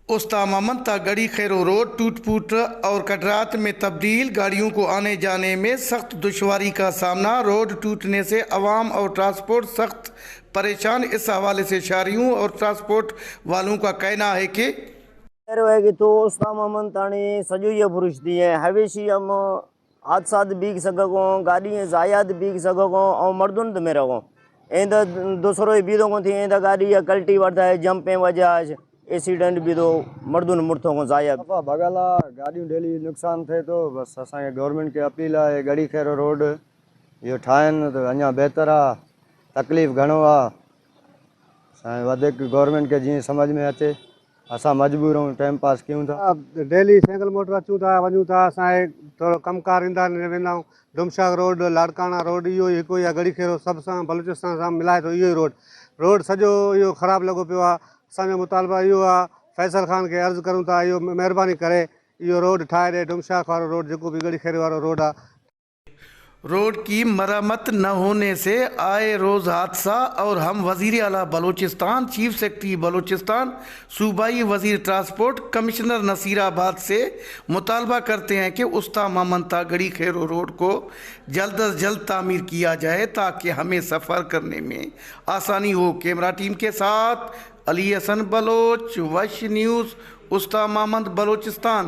उस्ता मोहम्मद ता गढ़ी खैरो रोड टूट फूट और कटरात में तब्दील, गाड़ियों को आने जाने में सख्त दुश्वारी का सामना। रोड टूटने से अवाम और ट्रांसपोर्ट सख्त परेशान। इस हवाले से शहरियों और ट्रांसपोर्ट वालों का कहना है कि है कि तो उस्ता मोहम्मद ताणी सॼो इहो बुरुश थी आहे। हवेशी हम हादसा बीह सघो, गाॾी ज़ायात बीह सघो ऐं मर्दुनि में रहो। ऐं त दूसरो बीधो को थी ऐं त गाॾी कल्टी वठा जंप वजह एक्सीडेंट बि थो मर्दुनि मुड़थो को ज़ाया। सफ़ा भॻल आहे, गाॾियूं डेली नुक़सानु थिए थो। बसि असांखे गवर्नमेंट खे अपील आहे, गढ़ी खेरो रोड इहो ठाहिनि त अञा बहितर आहे। तकलीफ़ घणो आहे असांखे, वधीक गवर्नमेंट खे जीअं सम्झ में अचे। असां मजबूर आहियूं, टाइम पास कयूं था। डेली साइकिल मोटर अचूं था, वञूं था। असांजे थोरो कमु कार ईंदा आहिनि, वेंदा आहियूं। डुमशाह रोड, लाड़काना रोड इहो ई हिकु ई आहे। गढ़ी खेरो सभु सां बलूचिस्तान सां मिलाए थो इहो ई रोड। रोड सॼो इहो ख़राबु लॻो पियो आहे। असांजो मुतालबो इहो आहे, फैसल ख़ान खे अर्ज़ु करूं था, इहो महिरबानी करे इहो रोड ठाहे ॾे, डुमशाह वारो रोड, जेको बि गढ़ी खेरे वारो रोड आहे। रोड की मरम्मत न होने से आए रोज़ हादसा और हम वज़ीर आला बलूचिस्तान, चीफ सेक्रेटरी बलूचिस्तान, सूबाई वज़ीर ट्रांसपोर्ट, कमिश्नर नसीराबाद से मुतालबा करते हैं कि उस्ता मोहम्मद ता गढ़ी खेरो रोड को जल्द अज जल्द तामीर किया जाए, ताकि हमें सफ़र करने में आसानी हो। कैमरा टीम के साथ अली हसन बलोच, वश न्यूज़, उस्ता मोहम्मद, बलूचिस्तान।